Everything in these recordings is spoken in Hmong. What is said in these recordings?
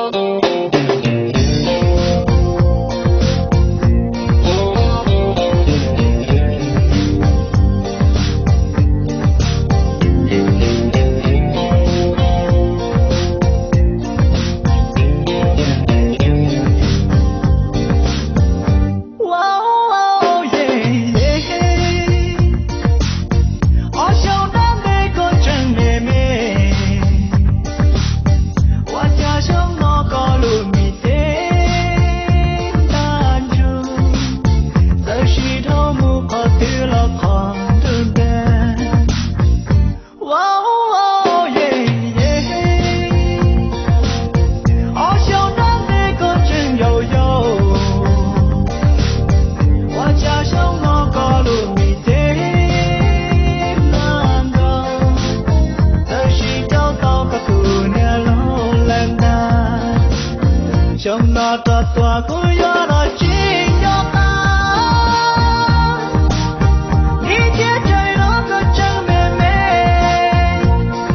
Ob xyoos dab ntej koj tseem me me, ua cas xyoo no koj lub mis teb nta ntsug, txawm sim dhau mus qhov twg los qhov ntug ntag. Ob xyoos dab ntej koj tseem yau yau, ua cas xyoo no koj lub mis teb nta ntsug, txawm sim coj tau koj tus niam laus lawm ntag. Xyoo no rov tuaj kuv yuav los tsis nco qab, vim tias txawm los koj tseem me me,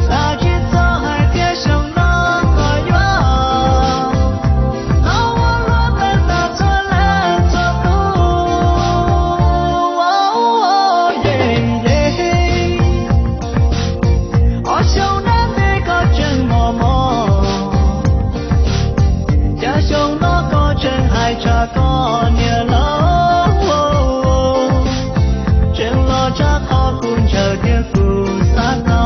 xav tsis txog hais tias xyoo no koj yuav hnov ua luaj tawm tas txhua leej txhua tus. Ob xyoos dab ntej koj tseem mos mos, cas xyoo no koj tseem hais tshaj koj niam laus, tseem los tshaj qhov kuv ntshaw thiab kuv xav tau.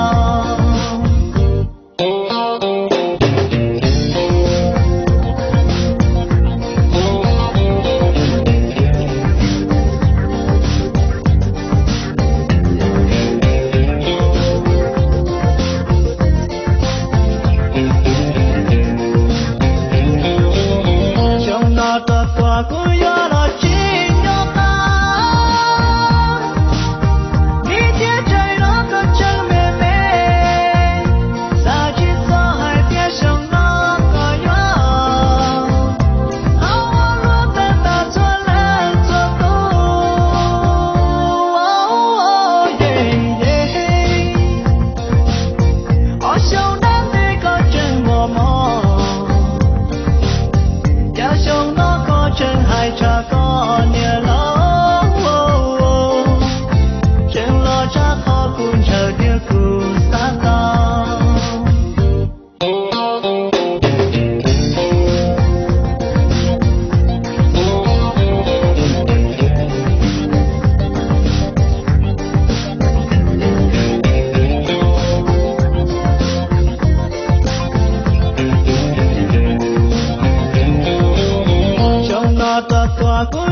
Xyoo no rov tuaj kuv yuav los tsis nco qab, vim tias txawm los koj tseem me me, xav tsis txog hais tias xyoo no koj yuav hnov ua luaj tawm tas txhua leej txhua tus. Ob xyoos dab ntej koj tseem mos mos, cas xyoo no koj tseem hais tshaj koj niam laus, tseem los tshaj qhov kuv ntshaw thiab kuv xav tau. Xyoo no rov tuaj kuv